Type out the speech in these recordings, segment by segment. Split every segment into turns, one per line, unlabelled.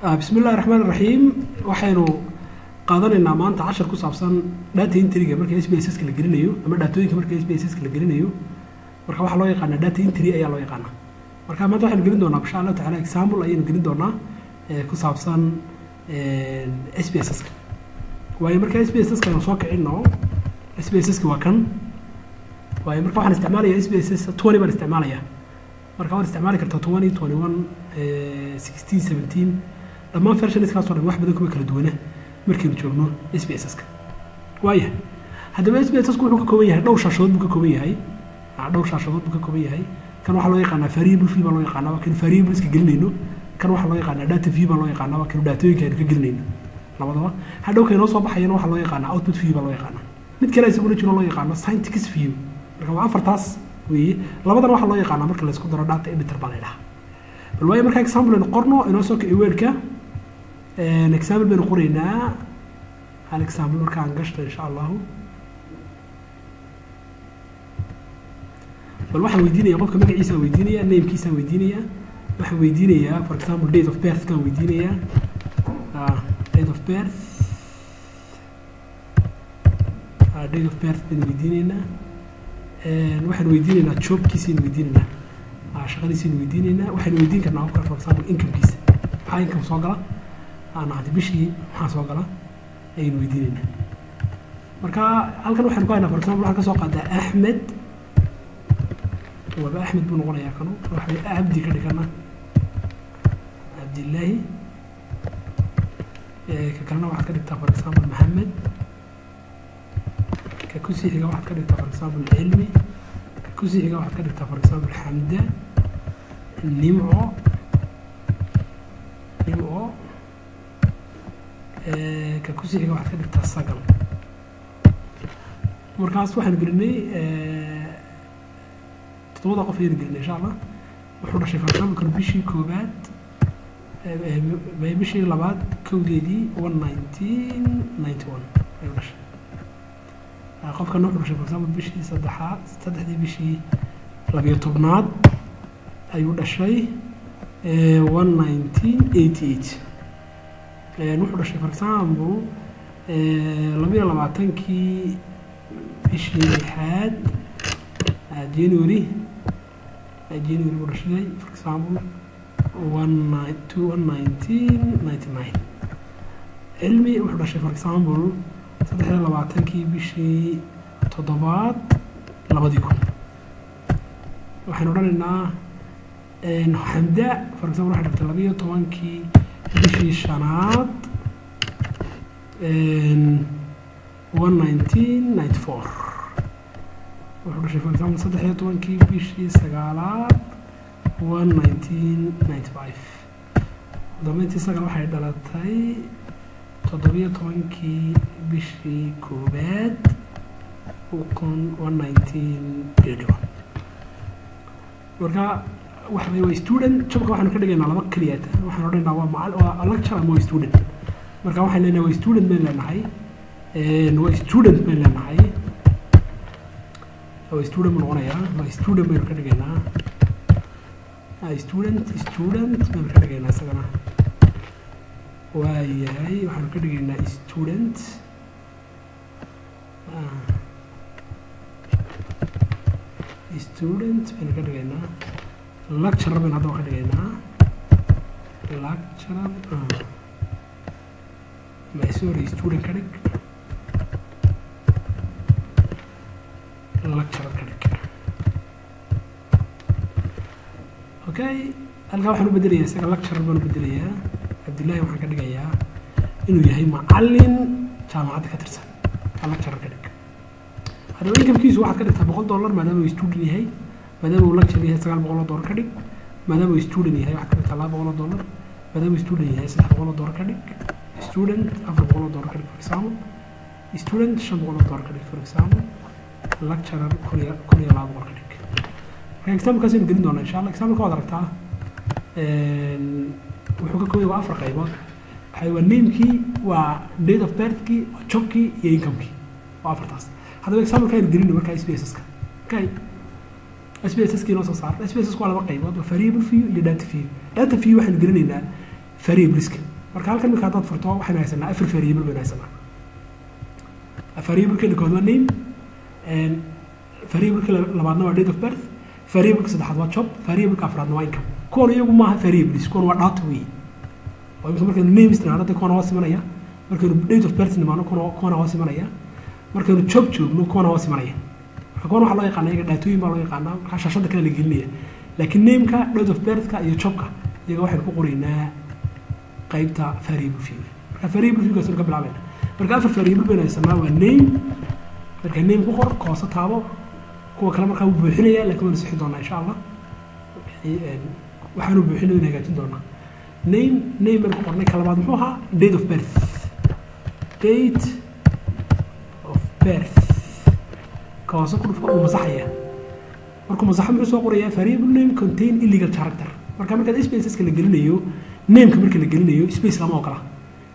Bismi illahi raxmaan raxiim. Waxaynu qaadanaynaa maanta cashar ku saabsan data entryga marka SPSS-ka la gelinayo ama daatooyinka marka SPSS-ka la gelinayo. Marka waxaa loo yaqaanaa data entry ayaa loo yaqaanaa. Marka maanta waxaynu gelin doonaa, insha Allahu tacala, example ayaynu gelin doonaa ku saabsan SPSS-ka. Waayo, marka SPSS-ka aynu soo kicino, SPSS-ka waa kan. Waayo, marka waxaan isticmaalaya SPSS 20 baan isticmaalaya. Marka waad isticmaali kartaa 20, 21, 16, 17, dhammaan versionskaasoo dhan wax badan kuma kala duwana markaynu joogno SPSS-ka. Waaya, haddaba SPSS-ku wuxuu ka kooban yahay dhowr shaashadood buu ka kooban yahay, dhowr shaashadood buu ka kooban yahay. Kan waxaa loo yaqaanaa variable view baa loo yaqaanaa, waa kaynu variableska gelinayno. Kan waxaa loo yaqaanaa data view baa loo yaqaanaa, waa kaynu daatooyinka aynu ka gelinayno labadaba. Hadhow kaynoo soo baxayana waxaa loo yaqaanaa output view baa loo yaqaanaa. Mid kale isaguna jiro loo yaqaano syntax view. Marka waa afartaas weeye. Labadana waxaa loo yaqaanaa marka laysku daro data editor baa la yidhaha. Bal waayo, marka example aynu qorno. Inoo soo kici Wordka, example baynu qoraynaa, hal example markaan gashto, insha Allahu. Bal waxaan weydiinaya qofka magaciisaan weydiinaya, namekiisaan weydiinaya, waxaan weydiinayaa, for example, date of birth kaan weydiinayaa, date of birth, date of birth baynu weydiineynaa. Waxaan weydiineynaa jobkiisaynu weydiineynaa, shaqadiisaynu weydiineynaa. Waxaynu weydiin karnaa qofka, for example, incomekiisa, maxaa income soo gala nacdi bishii, maxaa soo gala ayaynu weydiineynaa. Marka halkan waxaynu ku haynaa, for example, waxaan ka soo qaadaa Axmed, waaba Axmed buu noqonayaa kanu. Waxa Cabdi ka dhigana, Cabdillaahi. Ka kalena waxaad ka dhigtaa, for example, Maxamed. Ka kusii xiga waxaad ka dhigtaa, for example, Cilmi. Ka kusii xiga waxaad ka dhigtaa, for example, Xamda, Nimco, Nimco. Ka kusii xiga waxaad ka dhigtaa Sagal. Markaas waxaanu gelinay toddobada qof ayaynu gelinay, insha Allah. Wuxuu dhashay, for example, kan bishii koobaad, bishii labaad kowdeedii 1991 ayuu dhashay. Qofkan wuxuu dhashay, for example, bishii saddexaad, saddexdii bishii 12aad ayuu dhashay 1988. Wuxuu dhashay, for example, 22kii bishii lixaad, January, January buu dhashay, for example, 1 9 2 1999. Cilmi wuxuu dhashay, for example, 23kii bishii toddobaad 2000. Waxaynu odhanaynaa Xamda, for example, waxay dhashay 12kii bishii shanaad 1994. Wuxuu dhashay, for example, 13kii bishii sagaalaad 1995. Dambeyntii Sagal waxay dhalatay 17kii bishii koobaad 1981. Marka waxa wey waa student. Jobka waxaanu ka dhigaynaa laba keliyata. Waxaan odhanaynaa waa macal, waa lecturer ama waa student. Marka waxaan leenahay waa student bayn leenahay, waa student bayn leenahay, waa student buu noqonayaa. Waa student baynu ka dhigaynaa, student, student baynu ka dhigaynaa isagana. Waayahay, waxaanu ka dhigaynaa student, student baynu ka dhigaynaa. Lecturer baynu haddaba ka dhigaynaa, lecturer, my sorry, student ka dhig, lecturer ka dhig. Okay, halkaa waxaan u bedelayaa isaga lecturer baan u bedelayaa. Cabdillahi waxaan ka dhigayaa inuu yahay macallin jaamacadda ka tirsan. Lecturer ka dhig. Haddaba incomekiisu waxaad ka dhigtaa $100 maadaama uu student yahay. Maadaama uu lecturer yahay, $900 ka dhig. Maadaama uu student yahay, waxaad ka dhigtaa $200. Maadaama uu student yahay, $300 ka dhig. Student $400 ka dhig, for example. Student $500 ka dhig, for example. Lecturer 1200 ka dhig. Marka examplekaas aynu gelin doonaa, insha Allah. Exampleka waad aragtaa, wuxuu ka kooban yahay waa afar qaybood. Waxay waa namekii, waa date of birthkii, waa jobkii iyo incomekii, waa afartaas. Haddaba exampleka aynu gelino marka SPSS-ka. Okay, SPSS inoo soo saar. SPSS waa laba qaybood, waa variable view iyo data view. Data view waxaynu gelinaynaa variableska. Marka halkan marka haddaad furto waxaynu haysanaa afar variable baynu haysanaa. Variable-ka kood waa name, variable-ka labaadna waa date of birth, variable-ka saddexaad waa job, variable-ka afraadna waa income. Kuwan iyagu maaha variables, kuwan waa data weeye. Oo imika markaynu names nidhaahdo dee kuwana hoos imanaya, markaynu date of birth nimaano kuwana hoos imanaya, markaynu job joogno kuwana hoos imanaya. Marka kuwan waxaa loo yaqaanaa iyaga daatooyin baa loo yaqaanaa, markaa shaashada kale la gelinaya. Laakiin nameka, date of birthka iyo jobka iyaga waxaynu ku qoraynaa qaybta variable view. Marka variable viewgaas aynu ka bilaabayna. Marka afar variable baynu haysanaa, waa name. Marka name ku qor, koosa taabo, kuwa kale markaa wuu buuxinaya, laakiin waynu sixi doonaa insha Allah. Waxaanu buuxinay waynu hagaajin doonaa. Name baynu ku qornay. Ka labaad muxuu ahaa? Date of birth. Date of birth ka hoose ku dhufo, uu masaxaya. Markuu masaxo muxuu soo qorayaa? Variable name contain illegal character. Marka markaad spaceska la gelinayo, nameka marka la gelinayo space lama ogola.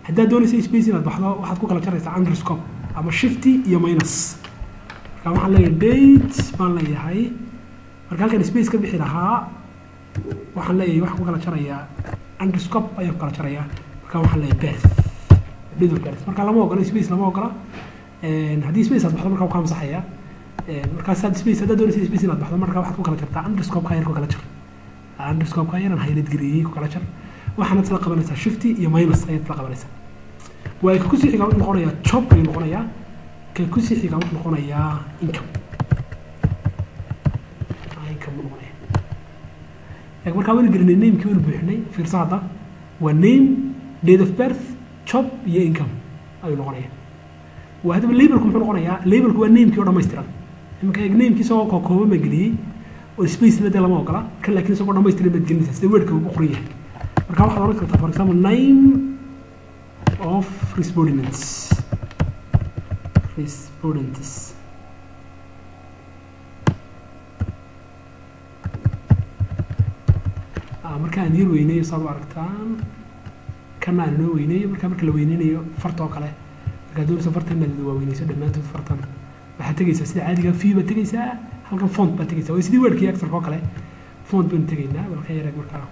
Haddaad doonaysa space inaad baxdo waxaad ku kala jaraysaa underscore ama shifty iyo minus. Marka waxaan leeyahay date baan leeyahay. Marka halkan space ka bixi lahaa waxaan leeyahay waxaan ku kala jarayaa underscore ayaan ku kala jarayaa. Marka waxaan leeyahay birth, date of birth. Marka lama ogola space, lama ogola. Haddii space aad baxdo marka wuu kaa masaxayaa. Markaas had space haddaad doonaysa space inaad baxdo marka waxaad ku kala jartaa underscore ka yar ku kala jar, underscore ka yaran highlight gareeyey ku kala jar. Waxaanaad isla qabanaysaa shifty iyo minus ayaad isla qabanaysaa. Waayo ka kusii xigaa wuxuu noqonayaa job ayuu noqonayaa, ka kusii xigaa wuxuu noqonayaa income, income buu noqonayaa. Markaa waynu gelinay namekii, waynu buuxinay. Fiirsa hadda waa name, date of birth, job iyo income ayuu noqonayaa. Waa haddaba labelku muxuu noqonayaa? Labelku waa namekii oo dhammaystiran. Iminka eeg, namekii isagoo kookooban baan geliyey oo space na dee lama ogola kan, laakiin isagoo dhammaystiran baad gelinaysaa sida wordka ugu qoran yahay. Marka waxaad oran kartaa for example name of respondents, respondents. Marka aan yar weyneeyo saad u aragtaan, kana aan inoo weyneeyo. Marka la weyneynayo farta oo kale, markaad doonayso farta inaad waaweyneyso dhammaantood fartan waxaad tegaysaa sida caadiga view baad tegaysaa, halkan font baad tegaysaa. Waa sidii wordkii Excelka oo kale, font baynu tegaynaa. Balka yarag markaa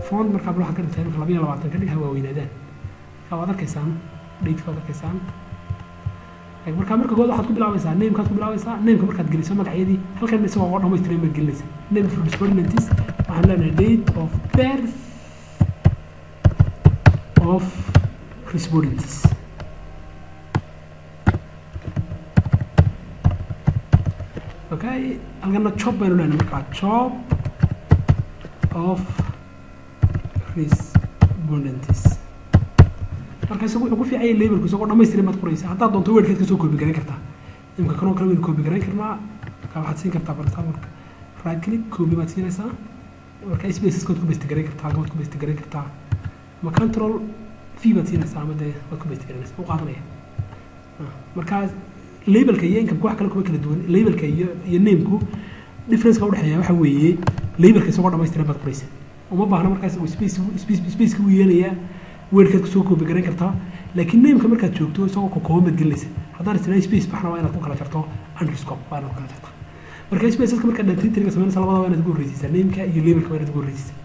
font markaa bal waxaad ka dhigtaa imika 22 ka dhig, ha waaweynaadaan. Marka waad arkaysaan dateka, waad arkaysaan. Marka kood waxaad ku bilaabaysaa namekaad ku bilaabaysaa. Nameka markaad geliso magacyadii halkan isagoo oo dhammaystiran baad gelinaysaa. Name of respondents waxaan leenahay date of birth of respondents. Okay, halkana job baynu leenahay markaa job of respondents. Marka isagu wuxuu ku fiican yahay labelku isagoo dhammaystiran baad qoraysaa. Haddaad doonto wordkaad kasoo koobi garan kartaa. Imika kanoo kale waynu koobi garan karnaa. Marka waxaad siin kartaa for example right click, copy baad siinaysaa. Marka spaceska waad ku paste garan kartaa, halkan waad ku paste garan kartaa, ama control v baad siinaysaa, ama dee waad ku paste garanaysaa, u qaadanaya. Marka labelka iyo income wax kale kuma kala duwan. Labelka iyo nameku difference-ka udhexeeya waxa weeye labelka isagoo dhammaystiran baad qoraysaa. Uma baahna markaas uu space-ka u yeelayaa, wordkaad kusoo koobi garan kartaa. Laakiin nameka markaad joogto isagoo kokooban baad gelinaysaa. Haddaan isticmaal space baxna waa inaad ku kala jarto underscore, waa inaad ku kala jartaa. Marka spaceska markaad data entry-ga samaynaysa labada waa inaad ugu horreysiisaa, nameka iyo labelka waa inaad ugu horreysiisaa.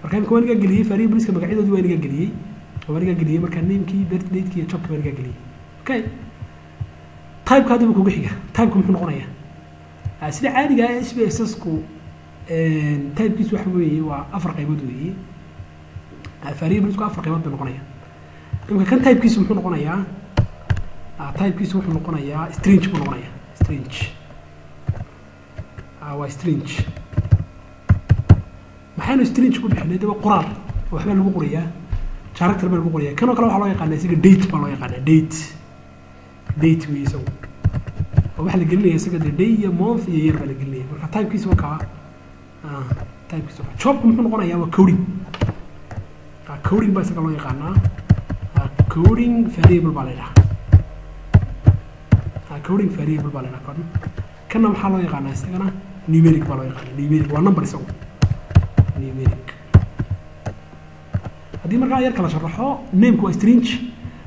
Marka imika waan iga geliyey variableska magacyadoodii waan iga geliyey, waan iga geliyey marka namekii, birth date-kii iyo jobkii waan iga geliyey. Okay, typeka haddaba kugu xiga. Typeka muxuu noqonayaa? Sida caadiga ah SPSS-ku typekiisu waxa weeye waa afar qaybood weeye. Variablesku afar qaybood bay noqonaya. Imika kan typekiisu muxuu noqonayaa? Typekiisu wuxuu noqonayaa string buu noqonayaa. String, waa string. Maxaynu string ku bixinay? De waa qoraal, waxbaa lagu qorayaa, character baa lagu qorayaa. Kanoo kale waxaa loo yaqaanaa isaga date baa loo yaqaanaa, date, date weeye isagu. Oo waxaa la gelinaya isaga dee day iyo month iyo year baa la gelinaya. Marka typekiisu waa kaa, typekiisu waa. Jobku muxuu noqonayaa? Waa coding, coding baa isaga loo yaqaanaa, coding variable baa la yidhahaa, coding variable baa la yidhaha. Kan kanna maxaa loo yaqaanaa isagana? Numeric baa loo yaqaanaa, numeric waa number isagu, numeric. Haddii markaa yar kala sharaxo, nameku waa string.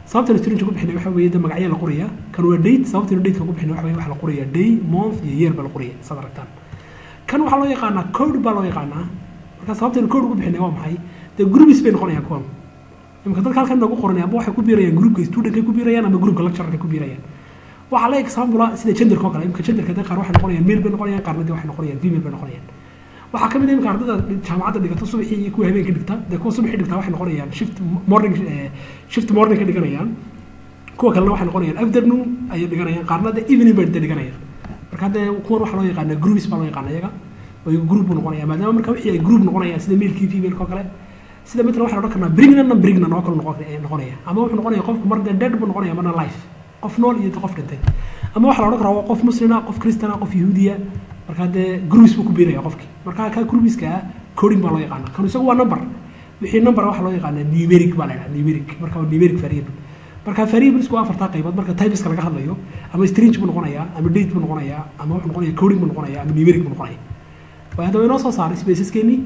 Sababtan string ku bixinay waxa weeye de magacyo la qoraya. Kan waa date. Sababtan date ka ku bixinay waxa weeye waxa la qoraya day, month iyo year baa la qoraya, saad aragtaan. Kan waxaa loo yaqaanaa code baa loo yaqaanaa. Marka sababtan code ugu bixinay waa maxay? Dee groups bay noqonayaan kuwan. Imika dadka halkan noogu qoranay amba waxay ku biirayaan groupka studentkay ku biirayaan ama groupka lecturerkay ku biirayaan. Waxaa la example sida genderka oo kale. Imika genderka dee qaar waxay noqonayaan male bay noqonayaan, qaarna dee waxay noqonayaan female bay noqonayaan. Waxaa ka mid ah imika ardayda jaamacadda dhigata subaxii iyo kuwa habeenka dhigta. Dee kuwa subaxii dhigta waxay noqonayaan shift morning, shift morning ka dhiganayaan, kuwa kalena waxay noqonayaan afternoon ayay dhiganayaan, qaarna dee evening bay dee dhiganayaan. Marka dee kuwan waxaa loo yaqaanaa groups baa loo yaqaana iyaga, oo iyagu group buu noqonaya. Maadaama marka wixii ay group noqonayaan, sida male-kii female-ka oo kale, sida matalan waxaan odhan karnaa pregnant non pregnant oo kale noqonaya, ama wuxuu noqonaya qofku mar dee dead buu noqonaya, marna life, qof nool iyo qof dhintay, ama waxaa la odhan karaa waa qof muslina, qof kristana, qof yahuudiya. Marka dee groups buu ku biiraya qofki. Marka ka groupiska ah coding baa loo yaqaana. Kan isagu waa number. Wixii number waxaa loo yaqaana numeric baa la yidhaha, numeric. Marka waa numeric variable. Marka variablesku waa afartaa qaybood marka typeska laga hadlayo: ama string buu noqonayaa, ama date buu noqonayaa, ama wuxuu noqonayaa coding buu noqonayaa, ama numeric buu noqonaya. Waay, haddaba inoo soo saaray spaceskeenii.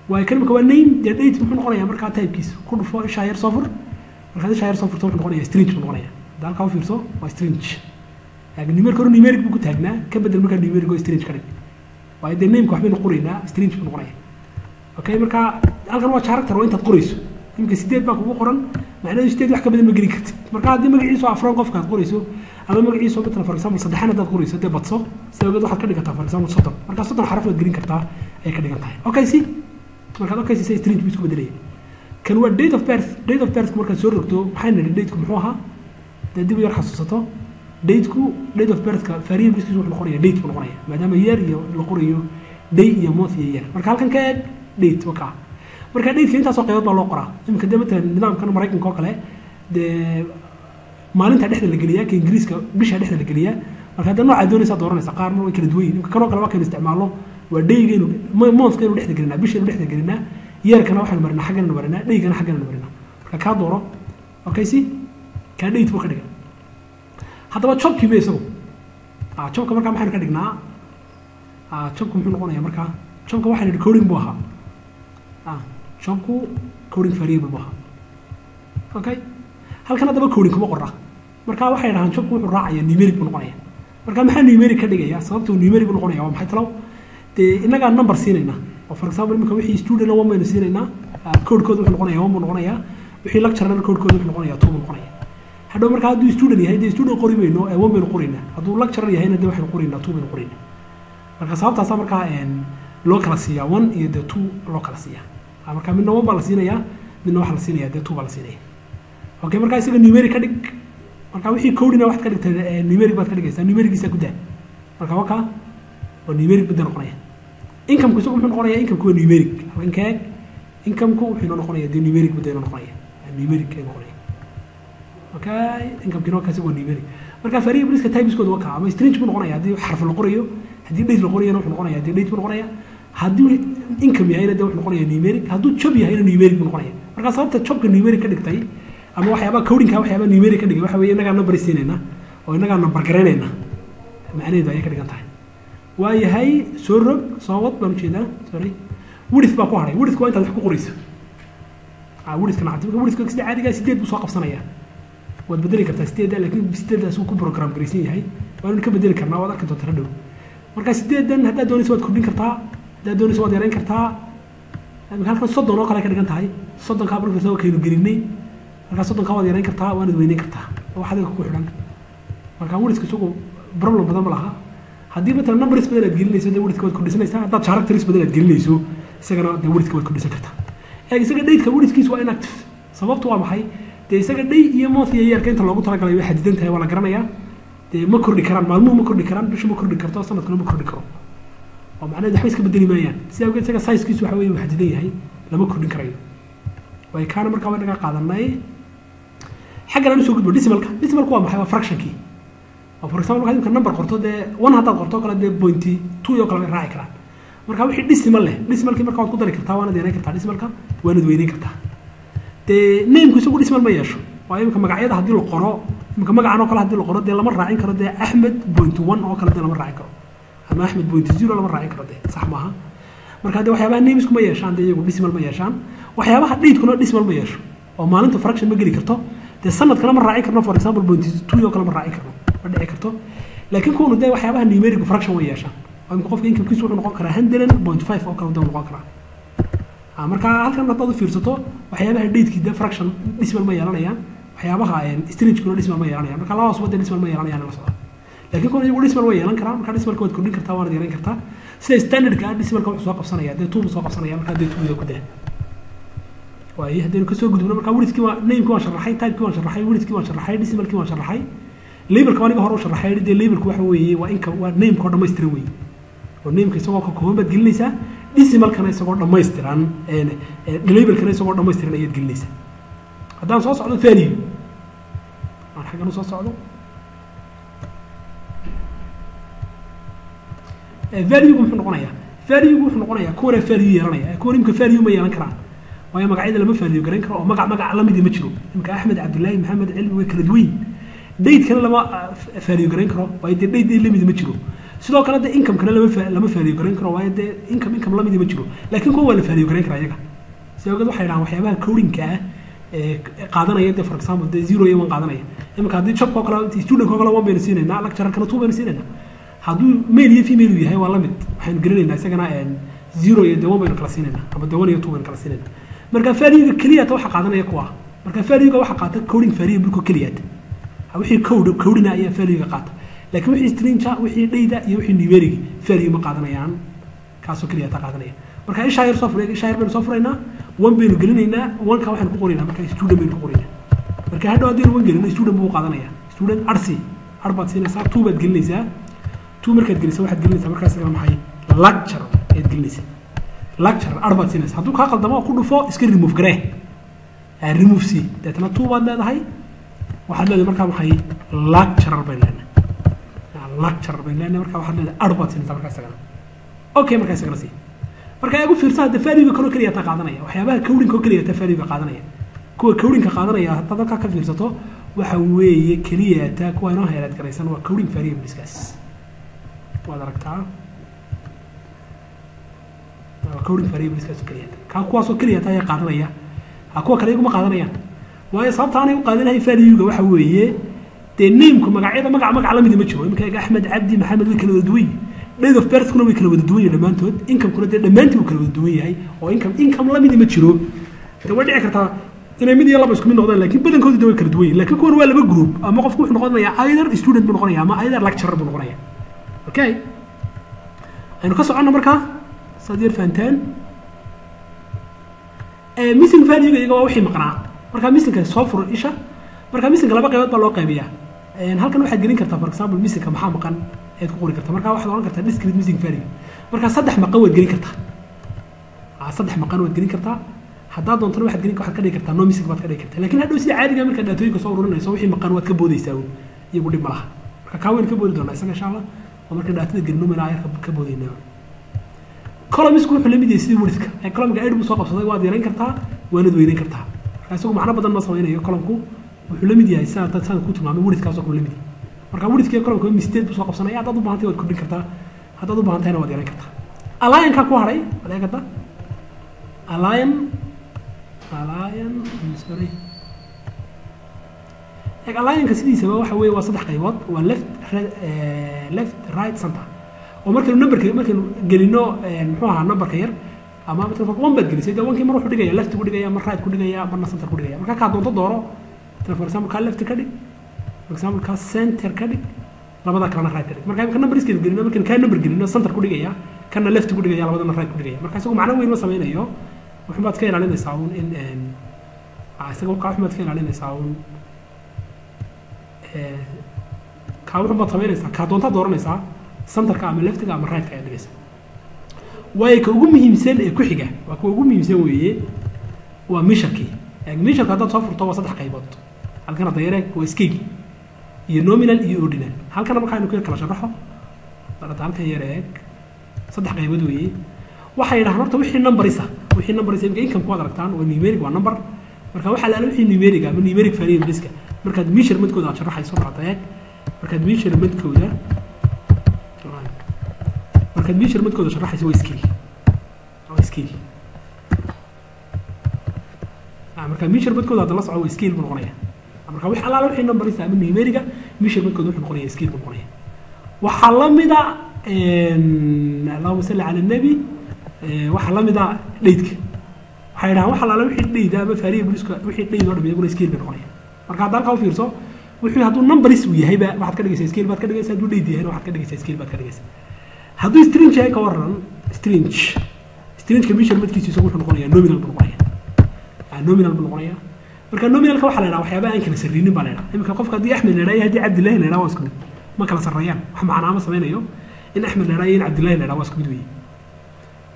Waay, kan imika waa name. Dee date muxuu noqonayaa markaa typekiisa? Ku dhufo, ishaa yar soo fur. Markaad ishaa yar soo furto, wuxuu noqonayaa string buu noqonayaa. Hadda halkaa u fiirso, waa string. Laakiin numeric hore numeric buu ku taagnaa, ka bedel markaa numeric oo string ka dhig. Waayo dee nameka waxbaynu qoraynaa, string buu noqonaya. Okay, marka halkan waa character, waa intaad qorayso. Imika 8 baa kugu qoran, macnaheedu 8 wax ka badan ma gelin kartid. Marka haddii magaciisu afroon qofka aad qorayso, ama magaciisu matalan, for example, saddexan haddaad qorayso, dee badso. Sida ogeed waxaad ka dhigataa, for example, 30. Marka 30 xaraf waad gelin kartaa ayay ka dhigan tahay. Okay, si markaad okay siisay, string buu isku bedelaya. Kan waa date of birth. Date of birth markaad soo rogto, maxay nidhi? Dateku muxuu ahaa? Dee dib u yar xasuusato, dateku, date of birthka variableskiisu wuxuu noqonaya date buu noqonaya, maadaama year iyo la qorayo day iyo month iyo year. Marka halkan ka eeg, date waa kaa. Marka dateka intaasoo qaybood baa loo qoraa. Iminka dee matalan nidaamkan Maraykanka oo kale dee maalinta dhexda la geliyaa, ka Ingiriiska bisha dhexda la geliyaa. Marka haddii noocaa doonaysaa dooranaysa, qaarna way kala duwan yihin. Imika kanoo kale waa kaynu isticmaalno, waa daygaynu monthkaynu dhexda gelinaa, bishaynu dhexda gelinaa, yearkana waxaynu marinaa xagganaynu marinaa, daygana xagganaynu marinaa. Marka kaa dooro. Okay, si kaa date buu ka dhigay. Haddaba jobkii me isagu jobka markaa maxaynu ka dhignaa? Jobku muxuu noqonayaa? Markaa jobka waxaynu idhi coding buu ahaa. Jobku coding variable buu ahaa. Okay, halkan haddaba coding kuma qorra. Marka waxay dhahaan jobku wuxuu raacaya numeric buu noqonaya. Marka maxaa numeric ka dhigaya? Sababta uu numeric u noqonaya waa maxay talow? Dee innagaa number siinayna oo, for example, imika wixii student one baynu siinaynaa, codekooda wuxuu noqonaya one buu noqonayaa. Wixii lecturerna codekooda wuxuu noqonaya two buu noqonaya. Hadhow marka hadduu student yahay, dee student qori mayno ee one baynu qoraynaa. Hadduu lecturer yahayna, dee waxaynu qoraynaa two baynu qoraynaa. Marka sababtaasaa markaa loo kala siiyaa one iyo dee two loo kala siiyaa. Marka midna one baa la siinayaa, midna waxaa la siinaya dee two baa la siinaya. Okay, marka isaga numeric ka dhig. Marka wixii codina waxaad ka dhigtay numeric baad ka dhigaysaa, numericiisa ku daa. Marka waa kaa, waa numeric buu noqonaya. Incomeku isagu muxuu noqonaya? Incomeku waa numeric. Halkan ka eeg, incomeku wuxuu inoo noqonaya dee numeric buu dee inoo noqonaya, numeric ay noqonaya. Okay, incomekina waa kaasi, waa numeric. Marka variableska typeskooda waa kaa: ama string buu noqonaya haddii xarf la qorayo, haddii date la qorayana wuxuu noqonaya dee date buu noqonaya, haddii income yahayna dee wuxuu noqonaya numeric, hadduu job yahayna numeric buu noqonaya. Marka sababta jobka numeric ka dhigtay ama waxyaabaha codingka, waxyaabaha numeric ka dhigay, waxa weeye innagaa number siinayna oo innagaa number garaynayna, macnaheedu ayay ka dhigan tahay. Waa yahay, soo rog, soo wad baan ujeedaa, sorry. Width baa ku hadhay. Widthku waa intaad wax ku qorayso. Widthka nacam, marka widthka sida caadigaa 8 buu soo qabsanaya. Waad bedeli kartaa 8-da, laakiin 8-daas uu ku program garaysan yahay, waanu ka bedeli karnaa, waad arki doontaa hadhow. Marka 8-dan haddaad doonayso waad kordhin kartaa, haddaad doonayso waad yarayn kartaa. Imika halkan 30 oo kale ka dhigan tahay. 30-kaa marka kaynu gelinay, markaa 30-kaa waad yarayn kartaa, waanad weyneyn kartaa, wax adiga ku xidhan. Marka widthka isagu problem badan ma laha. Haddii matalan numbers badan aad gelinayso, dee widthka waad kordhisanaysaa. Haddaad characters badan aad gelinayso, isagana dee widthka waad kordhisan kartaa. Eeg, isaga dateka widthkiisu waa inactive. Sababtu waa maxay? Dee isaga day iyo month iyo yearka inta loogu talagalay way xadidan tahay, waa la garanayaa. Dee ma kordhi karaan, maalmuhu ma kordhi karaan, bishu ma kordhi karto, sanadkuna ma kordhi karo, oo macnaheed waxba iska bedeli maayaan. Sidaa awgeed isaga sizekiisu waxa weye uu xadidan yahay, lama kordhin karayo. Way kaana markaa way naga qaadanay. Xaggan aan usoo gudbo decimalka. Decimalku waa maxay? Waa fractionkii. Oo, for example, markaad imika number qorto, dee one haddaad qorto kale, dee point two oo kale way raaci karaan. Marka wixii decimal leh, decimalkii marka waad ku dari kartaa, waanad yarayn kartaa decimalka, waanad weyneyn kartaa. Dee nameku isagu decimal ma yeesho. Waayo imika magacyada haddii la qoro, imika magacan oo kale haddii la qoro, dee lama raacin karo dee Axmed point one oo kale dee lama raacin karo, ama Axmed point zero lama raacin karo, dee sax maaha. Marka dee waxyaabaha namesku ma yeeshaan dee iyagu decimal ma yeeshaan. Waxyaabaha datekuna decimal ma yeesho, oo maalinta fraction ma geli karto. Dee sanadkana ma raacin karno, for example, point two oo kale ma raacin karno, ma dhici karto. Laakiin kuwanu dee waxyaabaha numeric fraction way yeeshaan, oo imika qofka incomekiisu wuxuu noqon karaa 100.5 oo kale dee noqon karaa. Marka halkan haddaad u fiirsato waxyaabaha datekii dee fraction decimal ma yeelanayaan, waxyaabaha stringkuna decimal ma yeelanayaan. Marka labadaas wada decimal ma yeelanayaan la socda, laakiin kuwan iyagu decimal way yeelan karaan. Marka decimalka waad kordhin kartaa, waanad yareyn kartaa. Sida standardka ah decimalka wuxuu soo qabsanaya dee two buu soo qabsanaya, marka dee two ku daa. Waayo haddaynu kasoo gudubno, marka widthkii waa namekii waan sharaxay, typekii waan sharaxay, widthkii waan sharaxay, decimalkii waan sharaxay, labelka aniga hore u sharaxay. Dee labelku waxa weeye waa inka waa nameka oo dhammaystiran weeye, oo nameka isagoo ka kooban baad gelinaysaa, decimalkana isagoo dhammaystiran, labelkana isagoo dhammaystiran ayaad gelinaysaa. Haddaan soo socdo value, aan xaggan usoo socdo, valuegu muxuu noqonayaa? Valuegu wuxuu noqonayaa kuwana value yeelanaya, kuwan imka value ma yeelan karaan, waayo magacyada lama value garan karo oo magac magac lamidi ma jiro. Imka Axmed, Cabdullaahi, Maxamed, Cilmi way kala duwan yihin. Datekana lama value garan karo, waayo dee date date lamidi ma jiro. Sidoo kale dee incomekana lama value garan karo, waayo dee income income lamidi ma jiro. Laakiin kuwa waa la value garan karaa iyaga. Si awgeed waxay dhahaan waxyaabaha codingka ah ee qaadanaya dee for example dee zero iyo one qaadanaya. Imika haddii jobka oo kale, student oo kale one baynu siinaynaa, lecturerkana two baynu siinaynaa. Hadduu male iyo female uu yahay waa la mid, waxaynu gelinaynaa isagana zero iyo dee one baynu kala siinaynaa, ama dee one iyo two baynu kala siinaynaa. Marka valuega keliyata waxa qaadanaya kuwa, marka valuega waxa qaata coding variable-ka keliyata, wixii code codina ayaa valuega qaata. Laakiin wixii stringa, wixii data iyo wixii numeric value ma qaadanayaan, kaasoo keliyata qaadanaya. Marka ishaa yar soo furay, ishaa yar baynu soo furaynaa, one baynu gelinaynaa, one-ka waxaynu ku qoraynaa marka student baynu ku qoraynaa. Marka hadhow haddaynu one gelino student buu qaadanaya, student arsi ar baad siinaysaa, two baad gelinaysaa. Two markaad geliso waxaad gelinaysaa markaas isagana maxay lecture ayaad gelinaysaa, lecture ar baad siinaysaa. Hadduu kaa qaldamo ku dhufo, iska remove garee, remove c, deetana two baad leedahay, waxaad leedahay markaa maxay lecturer baynu leenahay, lecturer baynu leenahay. Marka waxaad leedahay ar baad siinaysaa markaa isagana, okay. Markaa isagana sii marka igu fiirsa hadda valuega kaloo keliya taa qaadanaya, waxyaabaha codingka oo keliya taa valuega qaadanaya. Kuwa codingka qaadanaya haddaad halkaa ka fiirsato waxa weeye keliya taa kuwa inoo heeraad garaysan waa coding variableskaas, waad aragtaa, waa coding variableskaas oo keliya kaa, kuwaasoo keliya taa ayaa qaadanaya. Ha kuwa kale iguma qaadanayaan, waayo sababta aanay u qaadanahay valuega waxa weeye dee nameku magacyada magac magac lamidi ma jiro. Iminka Axmed, Cabdi, Maxamed way kala wada duwan yihin, date of birthkuna way kala wada duwan yihin dhammaantood, incomekuna dee dhammaantii wuu kala wada duwan yahay, oo income income lamidi ma jiro. Dee way dhici kartaa inay mid iyo laba isku mid noqdaan, laakiin badankoodu dee way kala duwan yihin. Laakiin kuwan waa laba group, ama qofku wuxuu noqonayaa either student buu noqonaya ama either lecturer buu noqonaya. Okay, aynu ka soconno. Markaa saad yar fahanteen missing value-ga iyaga waa wixii maqnaa. Marka missingka soo furo isha, marka missingka laba qaybood baa loo qaybiyaa. Halkan waxaad gelin kartaa for example missingka maxaa maqan ayaad ku qori kartaa. Marka waxaad oran kartaa discrete missing value, marka saddex maqan waad gelin kartaa, saddex maqan waad gelin kartaa. Haddaad doontana waxaad gelin, waxaad ka dhigi kartaa no missing baad ka dhigi kartaa. Laakiin hadhow sida caadiga markaad daatooyinka soo ururinayso wixii maqan waad ka boodaysaa uun, iyagu dhib ma laha. Marka kaa waynu ka boodi doonaa isaga insha Allah, oo marka daatada gelino mayna ayarka ka boodaynaa. Columnsku wuxuu la mid yahay sidii widthka, ee columnka aid buu soo qabsaday, waad yarayn kartaa waanad weynayn kartaa. Marka isagu macno badan ma samaynayo, columnku wuxuu la mid yahay sidaa saan ku tilmaamay widthkaasoo kale la mid yahay. Marka widthka iyo columnka misteed buu soo qabsanaya, haddaad u baahan tahay waad kordhin kartaa, haddaad u baahan tahayna waad yarayn kartaa. Align-ka ku haray waad eegi kartaa, align align sorry, eeg align-ka sidiisaba waxa weeye waa saddex qaybood, waa left left, right, center. Oo markaynu numberka markaynu gelino muxuu ahaa numberka yar ama one baad gelisay, dee one-kii mar wuxuu dhigaya left ku dhigaya, mar right ku dhigaya, marna center ku dhigaya. Marka kaa doonto dooro, for example kaa left ka dhig, for example kaa center ka dhig, labada kalena right ka dhig. Marka imika numberskeenu gelino, markaynu kaa number gelino center ku dhigaya, kana left ku dhigaya, labadana right ku dhigaya. Marka isagu macno weyn ma sameynayo, wuxuunbaad ka ilaalinaysaa uun in isaga kaa wuxuunbaad ka ilaalinaysaa uun kaa wuxuunbaad samaynaysaa, kaa doontaa dooranaysaa, centerka ama leftiga ama rightka ayaad dhigaysaa. Waayo ka ugu muhiimsan ee ku xiga waa kuwa ugu muhiimsan weeye waa measurekii. Measureka haddaad soo furto waa saddex qaybood. Halkan hadda yareeg waa scale iyo nominal iyo ordinal. Halkana marka aynu ku kala sharaxo barata, halkan yar eeg, saddex qaybood weeye. Waxay yidhahaan horta wixii numberisa, wixii numberisa imika income ku waad aragtaan waa numeric, waa number. Marka waxaa laala wixii numeric ama numeric variableska markaad measurementkooda aad sharaxayso, barata eeg, markaad measurementkooda sharaxayso waa scale, waa scale. Marka measurementkooda hadda la soco waa scale buu noqonaya. Marka wix allaala wixii numberisa ama numeriga measurementkooda wuxuu noqonaya scale buu noqonaya. Waxaa la mida allahuma salli cala nabi, waxaa la mida dateka. Waxay dhahaan waxa laala wixii date ama variableska wixii date oo dhan iyaguna scale bay noqonayaan. Marka hadda halkaa u fiirso, wixii hadduu numbers uu yahayba waxaad ka dhigaysaa scale baad ka dhigaysaa, hadduu date yahayna waxaad ka dhigaysaa scale baad ka dhigaysaa. Hadduu string yahay ka waran, stringka measurementkiisu isagu wuxuu noqonayaa nominal buu noqonayaa, nominal buu noqonayaa. Marka nominalka waxaa la yidhaha waxyaabaha aan kala sarreynin baa la yidhaha. Iminka qofka haddii Axmed la yidhaha iyo haddii Cabdillahi la yidhaha waa isku mid, ma kala sarreeyaan, wax macnaa ma sameynayo. In Axmed la yidhaha iyo in Cabdillahi la yidhaha waa isku mid weeye.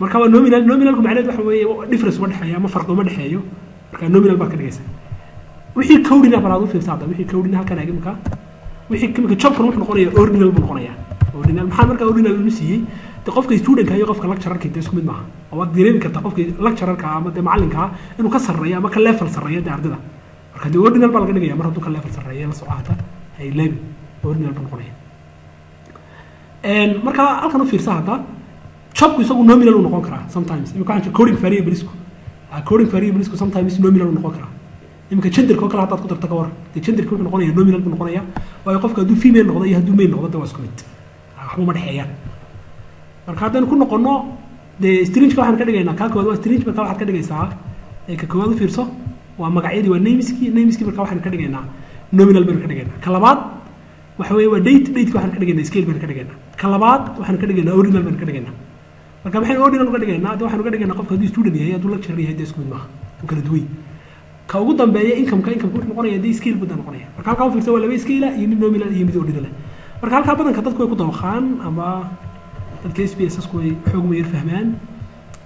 Marka waa nominal. Nominalku macnaheedu waxa weeye difference uma dhexeeyo ama farqi uma dhexeeyo. Marka nominal baad ka dhigaysaa. Wixii coding ah bal aad u fiirsa hadda, wixii coding halkan eeg. Imika wixii imika jobkan wuxuu noqonayaa ordinal buu noqonayaa. Ordinal maxaa marka ordinal inu siiyey? De qofka studentka iyo qofka lecturerka dee isku mid maaha, oo waad dareemi kartaa qofka lecturerka ama dee macallinka inuu ka sarreeyo ama ka level sarreeyo dee ardayda. Marka dee ordinal baa laga dhigaya mar hadduu ka level sarreeyo. La soco hata, hay level ordinal buu noqonaya. Marka halkan u fiirsa hadda, jobku isagu nominal uu noqon karaa sometimes. Imika waxaan coding variablesku, coding variablesku sometimes nominal uu noqon karaa. Imika genderka oo kale haddaad ku darto ka war, dee genderka wuxuu noqonayaa nominal buu noqonayaa, waayo qofka hadduu female noqdo iyo hadduu male noqdo de waa isku mid, waxba ma dhexeeyaan. Marka haddaynu ku noqono dee stringka waxaan ka dhigaynaa, kaa koowaad waa string. Marka waxaad ka dhigaysaa ka koowaad u fiirso, waa magacyadii, waa nameskii. Nameskii marka waxaan ka dhigaynaa nominal baynu ka dhigaynaa. Ka labaad waxa weeye waa date. Dateka waxaan ka dhigaynaa scale baynu ka dhigaynaa. Ka labaad waxaan ka dhigaynaa ordinal baynu ka dhigaynaa. Marka maxaynu ordinal uga dhigaynaa? De waxaynu uga dhigaynaa qofka hadduu student yahay, hadduu lecturer yahay, dee isku mid maaha, uu kala duwan. Ka ugu dambeeya incomeka, incomeka wuxuu noqonaya dee scale buu da noqonaya. Marka halkaa u fiirsa, waa laba scale iyo mid nominal iyo mid ordinal. Marka halkaa badanka dadku way ku dabaqaan ama dadka SPSS ku way xoog ma yar fahmaan.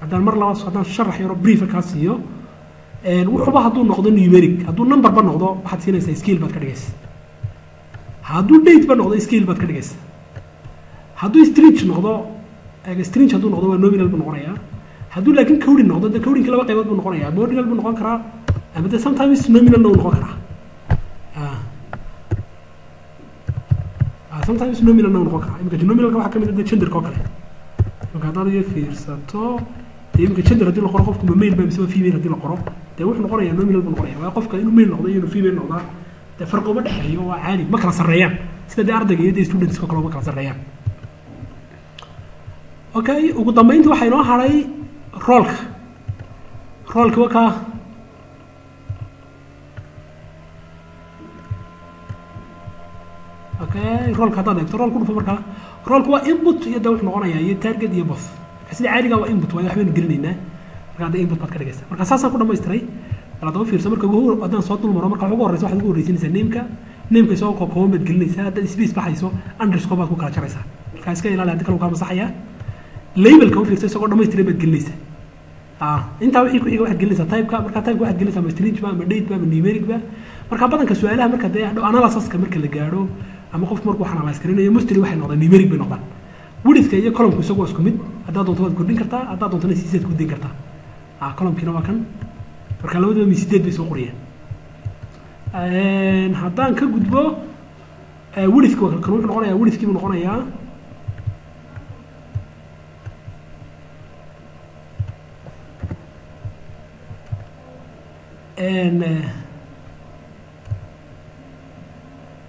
Haddaan mar labaad haddaan sharax yaro brief kaa siiyo, wuxuba hadduu noqdo numeric, hadduu number ba noqdo, waxaad siinaysaa scale baad ka dhigaysa. Hadduu date ba noqdo, scale baad ka dhigaysa. Hadduu string noqdo, string hadduu noqdo waa nominal buu noqonayaa. Hadduu laakiin coding noqdo, de codingki laba qaybood buu noqonayaa: ama ordinal buu noqon karaa ama de sometimes nominalna uu noqon karaa. Sometimes nominalna uu noqon karaa. Imika nominalka waxaa kamid ah de genderka oo kale. Imika haddaad iyo fiirsato dee, imika gender haddii la qoro, qofku ma male ba mise waa female haddii la qoro, dee wuxuu noqonayaa nominal buu noqonaya, waayo qofka inuu male noqdo iyo inuu female noqdaa dee farqi uma dhexeeyo, waa caadi, ma kala sarreeyaan, sida dee ardayga iyo dee studentska kale uma kala sarreeyaan. Okay, ugu dambeyntii waxaa inoo hadhay roleka. Roleka waa kaa. Okay, roleka haddaad eegto, role ku dhufo. Markaa roleka waa input iyo de wuxuu noqonayaa iyo target iyo both. Marka sida caadiga waa input, waayo waxbaynu gelinaynaa. Marka hadda input baad ka dhigaysa. Marka saasaan ku dhamaystiray. Bal haddaba fiirso, marka ugu haddaan soo dul maro, marka wax ugu horreysa waxaad ugu horreysinaysaa nameka. Nameka isagoo kookooban baad gelinaysaa. Haddaad space baxayso, underscore baad ku kala jaraysaa. Marka iska ilaali, haddii kale uu kaa masaxayaa. Labelka u fiirso, isagoo dhamaystiray baad gelinaysaa. Intaa wixii ku xiga waxaad gelinaysaa typeka. Marka typeka waxaad gelinaysaa ma string ba, ma date ba, ma numeric ba. Marka badanka su-aalaha marka dee hadhow analysiska marka la gaadho ama qofku markuu wax analyse garanayo, mostly waxay noqdaan numeric bay noqdaan. Widthka iyo columnku isagu waa isku mid. Haddaad doonto waad kordhin kartaa, haddaad doontona sideed ku dayn kartaa. Columnkiina waa kan. Marka labadaba mi sideed bay soo qorayaan. Haddaan ka gudbo widthka, kan wuxuu noqonayaa widthkii buu noqonayaa.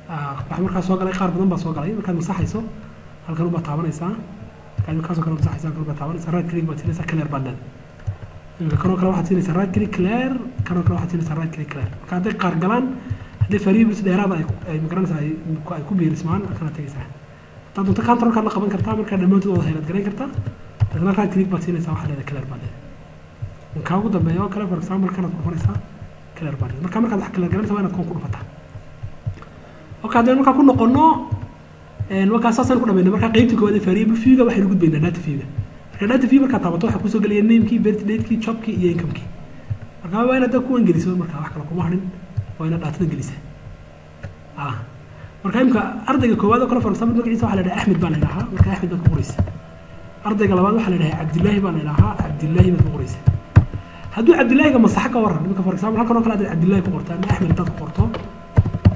Waxaa markaa soo galay, qaar badan baa soo galay. Markaad masaxayso halkan ubaa taabanaysaa. Markaad kaasoo kale masaxayso, halkan ubaa taabanaysaa, right click baad siinaysaa, clear baad leedahay. Imika kanoo kale waxaad siinaysaa right click, clear. Kanoo kale waxaad siinaysaa right click, clear. Marka hadday qaar galaan, haddii variables dheeraada ay magaranaysaa ay ku biirismaan, halkanaad tegaysaa. Haddaad doonto controlkaad la qaban kartaa, markaa dhammaantood wada highlight garayn kartaa, dabeetna right click baad siinaysaa, waxaad leedahay clear baad leedahay. Kaa ugu dambeeya oo kale, for example, kanaad ku dhufanaysaa, clear baad leedahay. Marka markaad wax clear garanaysa waa inaad kuwan ku dhufataa. Okay, haddaynu markaa ku noqono, markaa saasaan ku dhamaynay. Markaa qeybta koowaad ee variable viewga, waxaynu gudbaynaa data viewga. Marka data view markaad taabato, waxaa kusoo gelaya namekii, birth datekii, jobkii iyo incomekii. Marka waa inaad kuwan geliso. Marka wax kale kuma hadhin, waa inaad datadan gelisa. Marka imka ardayga koowaad oo kale, for example, magaciisa waxaa la dhahaa Axmed baa la dhahaa. Marka Axmed baad ku qoraysa. Ardayga labaad waxaa la dhahaa Cabdillaahi baa la dhahaa, Cabdillaahi baad ku qoraysa. Hadduu Cabdillaahiga masaxo ka waran? Imika for example halkan oo kale haddaad Cabdillahi ku qorto ama Axmed haddaad ku qorto,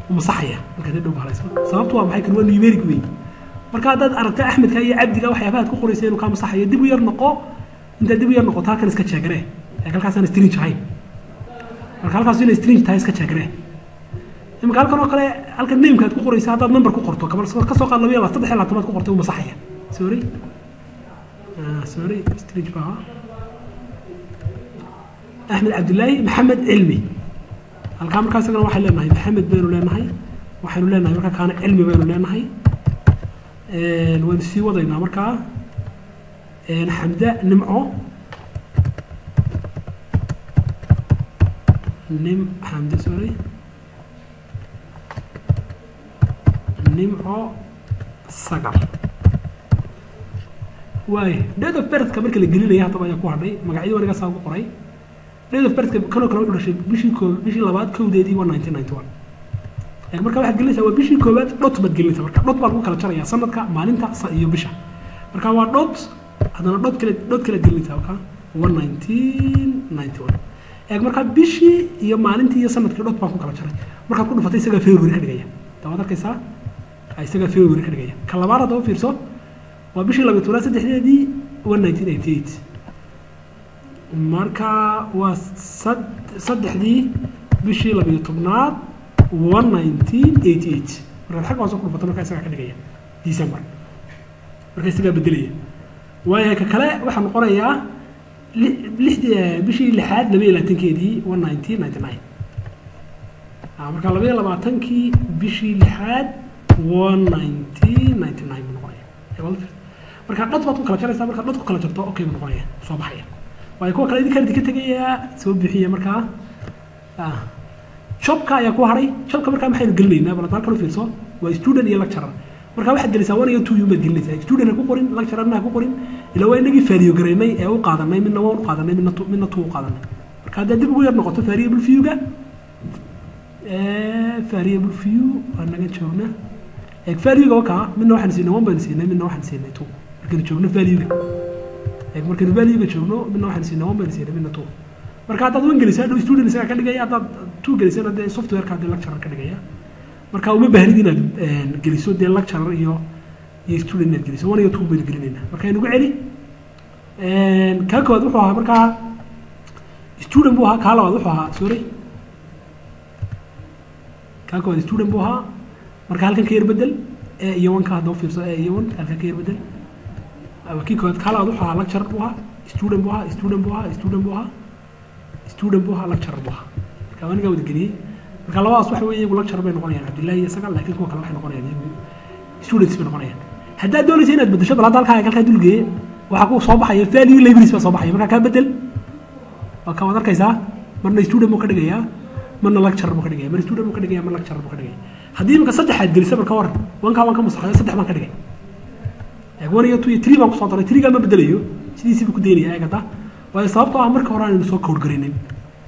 wuu masaxaya markaad dhow halayso. Sababtu waa maxay? Kan waa numeric weeye. Marka haddaad aragto Axmedka iyo Cabdiga waxyaabaha aad ku qoraysa inuu kaa masaxayo, dib u yar noqo. Intaad dib u yar noqoto, halkan iska check garee ee halkaasaan string ahayn. Marka halkaas inay string tahay iska check garee. Imika halkan oo kale, halkan nameka aad ku qoraysa, haddaad number ku qorto, kabal ka soo qaad 22, 23 baad ku qortay, wuu masaxaya. Sorry, sorry, string baa. Axmed Cabdillaahi Maxamed Cilmi. Halkaa markaa isagana waxaan leenahay Maxamed baynu leenahay, waxaynu leenahay markaa kaana Cilmi baynu leenahay. Waynu sii wadaynaa markaa. Xamda Nimco, nim Xamde, sorry, Nimco Sagal. Waay, date of birthka marka la gelinaya haddaba ayaa ku hadhay magacyadii aniga saa ugu qoray. Date of birthka kanoo kale wuxuu dhashay bishii koo bishii labaad 1deedii 1991. Marka waxaad gelinaysaa waa bishii koowaad, dot baad gelinaysaa. Marka dot baa lagu kala jarayaa sanadka, maalinta iyo bisha. Marka waa dot, haddana dot kale, dot kale gelinaysaa marka 1991. Eeg, marka bishii iyo maalintii iyo sanadkii dot baan ku kala jaray. Markaad ku dhufatay isagaa February ka dhigaya. Waad arkaysaa, isagaa February ka dhigaya. Ka labaad haddaba fiirso, waa bishii 12aad 3deedii 1988. Marka waa 3dii bishii 12aad 1988. Markaad xagga hoose ku dhufato markaa isagaa ka dhigaya December, marka isagaa bedelaya. Waayahay, ka kale waxaa noqonayaa lixdii bishii lixaad 22keedii 1999. Marka 22kii bishii lixaad 1999 buu noqonaya. Marka dot baad ku kala jaraysaa. Markaad dot ku kala jarto, okay buu noqonaya, soo baxaya. Waayo, kuwa kale idinkaan idinka tegayaa, soo bixiya. Markaa jobka ayaa ku haray. Jobka markaa maxaynu gelinaynaa? Bal halkan u fiirso, waa student iyo lecturer. Marka waxaad gelisaa one iyo two baad gelinaysaa. Student ha ku qorin, lecturerna ha ku qorin, ilaa waa inagii value garaynay ee u qaadanay, midna one u qaadanay, midna two u qaadanay. Marka haddaad dib ugu yar noqoto variable viewga, variable view waa naga joogna. Eeg valuega wakaa, midna waxaan siinay one baynu siinay, midna waxaan siinay two. Markaynu joogno valuega, eeg, markaynu valuega joogno, midna waxaan siinay one baynu siinay, midna two. Marka haddaad one geliso, hadhow student isagaa ka dhigaya. Haddaad two gelisana, dee softwareka dee lecturer ka dhigaya. Marka uma baahnid inaad geliso dee lecturer iyo student inaad geliso. One iyo two baynu gelinaynaa. Marka inugu celi. Kaa koowaad wuxuu ahaa markaa student buu ahaa. Kaa labaad wuxuu ahaa, sorry, kaa koowaad student buu ahaa. Marka halkan ka yar bedel e iyo one ka haddaba fiirso, e iyo one halkan ka yar bedel. Waa kii koowaad. Kaa labaad wuxuu ahaa lecturer buu ahaa, student buu ahaa, student buu ahaa, student buu ahaa, student buu ahaa, lecturer buu ahaa. Marka anigaa wada geliyey. Marka labadaas waxa weeye iyagu lecturer bay noqonayaan, Cabdillahi iyo isaga, laakiin kuwa kale waxay noqonayaan iyagu students bay noqonayaan. Haddaad doonaysa inaad bedesho, bal hadda halkaa dulgeeye, waxaa ku soo baxaya value libraries baa soo baxaya. Marka kaa bedel, waa ka waad arkaysaa, marna student buu ka dhigayaa, marna lecturer buu ka dhigaya, marna student buu ka dhigaya, marna lecturer buu ka dhigaya. Haddii imika saddexaad gelisa, marka waran wankaa waan ka musaxday, saddex baan ka dhigay. Eeg, one iyo two iyo three baan kusoo daray. Three-gaa ma bedelayo, sidiisii buu ku daynaya. Eeg hadda, waayo sababtoo ah marka hore aanaynu soo code garaynin,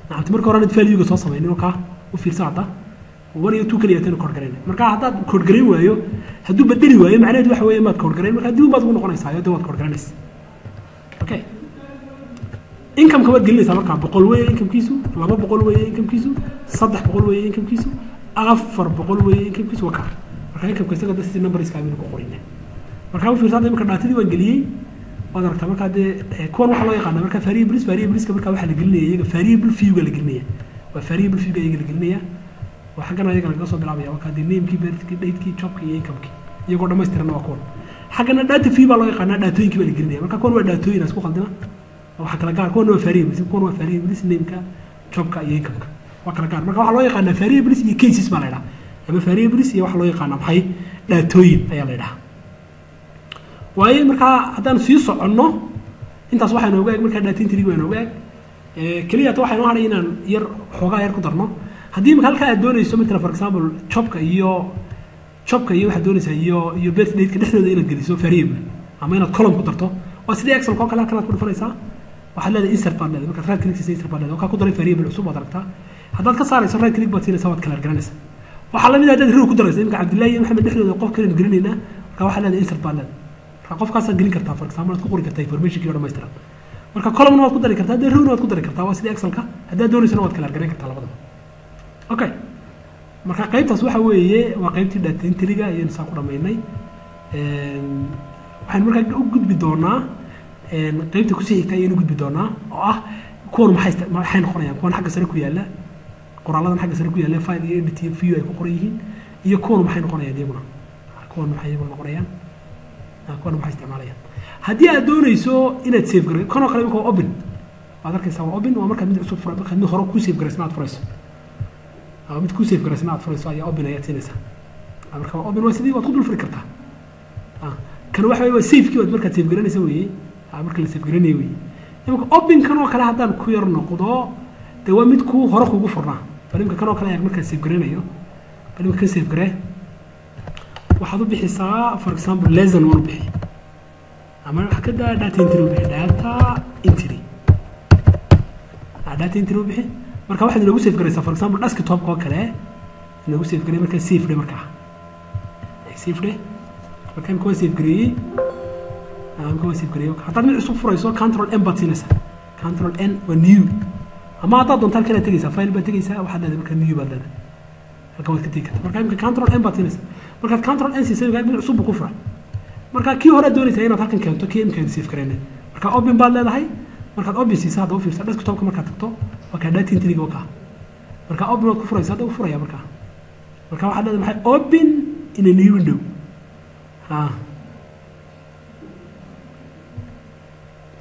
nacamti, marka hore aanad valuega soo samaynin oo kaa u fiirsa. Hadda one iyo two keliya ataynu code garaynay. Marka haddaad code garayn waayo, hadduu bedeli waayo, macnaheedu waxa weeye maad code garayn. Marka dib baad ugu noqonaysaa, dee waad code garanaysa. Okay, income-ka waad gelinaysaa. Markaa 100 weeye incomekiisu, 200 weeye incomekiisu, 300 weeye incomekiisu, 400 weeye incomekiisu. Waa kaa. Marka incomeka isaga da sidii numberska baynu ku qorina. Markaa u fiirsa, hadda imika datadii waan geliyey, waad aragtaa. Markaa dee kuwan waxaa loo yaqaana marka variables. Variableska markaa waxaa la gelinaya iyaga variable viewga la gelinaya, waa variable viewga iyaga la gelinaya. Waa xaggan ayaga lagaga soo bilaabaya. Waa kaa dee namekii, birthkii, datekii, jobkii iyo incomekii iyagoo dhamaystiranna waa kuwan. Xaggana data view baa loo yaqaanaa, datooyinkii baa la gelinaya. Marka kuwan waa datooyin, isku khaldina, waxaa kala gaar. Kuwan waa variables, kuwan waa variables, nameka, jobka iyo incomeka waa kala gaar. Marka waxaa loo yaqaanaa variables iyo cases baa la idhaha, ama variables iyo waxaa loo yaqaanaa maxay, datooyin ayaa la idhaha. Waayo, markaa haddaan sii soconno, intaas waxaa nooga eg markaa data entry waa nooga eg. Keliya ta waxaa inoo hadhay inaan yar xoogaa yar ku darno. Haddii imika halkaa aad doonayso, matala, for example, jobka iyo waxaad doonaysaa iyo birth date-ka dhexdooda inaad geliso variable ama inaad column ku darto, waa sidii Excel oo kale. Halkan aad ku dhufanaysaa, waxaad leedahay insert baad leedahay. Markaad right click siisa, insert baad leedahay, waa kaa ku daray variable cusub, waad aragtaa. Haddaad ka saarayso, right click baad siinaysaa, waad kala garanaysaa. Waxaa lamid ah haddaad row ku darayso, imika Cabdillahi iyo Maxamed dhexdooda qof kalen gelinaynaa. Marka waxaad leedahay insert baad leedahay. Marka qofkaasaad gelin kartaa, for example, aad ku qori kartaa informationkii oo dhammaystiran. Marka column waad ku dari kartaa, dee rowna waad ku dari kartaa, waa sidii Excelka. Haddaad doonaysana waad kala garan kartaa labadaba. Okay, marka qaybtaas waxa weeye waa qaybtii data entry-ga ayaynu saa ku dhamaynay. Waxaynu markaa u gudbi doonaa qaybta kusii xigta ayaynu gudbi doonaa, oo ah kuwan maxay noqonayaan, kuwan xagga sare ku yaalla, qoraaladan xagga sare ku yaalla, file iyo edit iyo view ay ku qoran yihiin, iyo kuwan maxay noqonayaan iyaguna, kuwan maxay iyaguna noqonayaan, kuwan maxay isticmaalayaan. Haddii aad doonayso inaad save garay kanoo kale, imika waa open. Waad arkaysaa, waa open. Waa markaad mid cusub fura, markaad mid hore kuu save garaysna aad furayso, ama mid kuu save garaysna aad furayso ayaa open ayaad siinaysaa. Marka waa open, waa sidii waad ku dul furi kartaa. Kan waxa weye waa safekii, waad markaad save garanaysa weeye, marka la save garanayo weeye. Imika open kan oo kale haddaan ku yar noqdo, dee waa mid kuu hore kugu furnaa. Bal imika kan oo kale eeg, markaan save garanayo, bal imika kan save garee, waxaad u bixisaa for example lesson one u bixi, ama waxa ka daa data entry u bixi, data entry, data entry u bixi. Marka waxaad inoogu save garaysaa for example desktop oo kale inoogu save garay. Markaa save dhe, markaa save dhe. Marka imika waan save gareeyey, imika waan save gareeyey. Haddaad mid cusub furayso, control n baad siinaysaa. Control n waa new, ama haddaad doonto halkan aad tegaysaa, file baad tegaysaa, waxaad leedahay marka new baad leedahay, halkan waad ka tegi kartaa. Marka imika control n baad siinaysaa. Markaad control n siisay, imika mid cusub buu ku furay. Marka kii hore aad doonaysaa inaad halkan keento, kii imika save gareynay, marka open baad leedahay. Markaad open siisa, hadda u fiirsa desktopka markaad tagto, waa kaa data entry-ga, waa kaa. Marka open waad ku furaysa, hadda u furaya. Marka waxaad leedahay maxay? Open in a new window. Ha,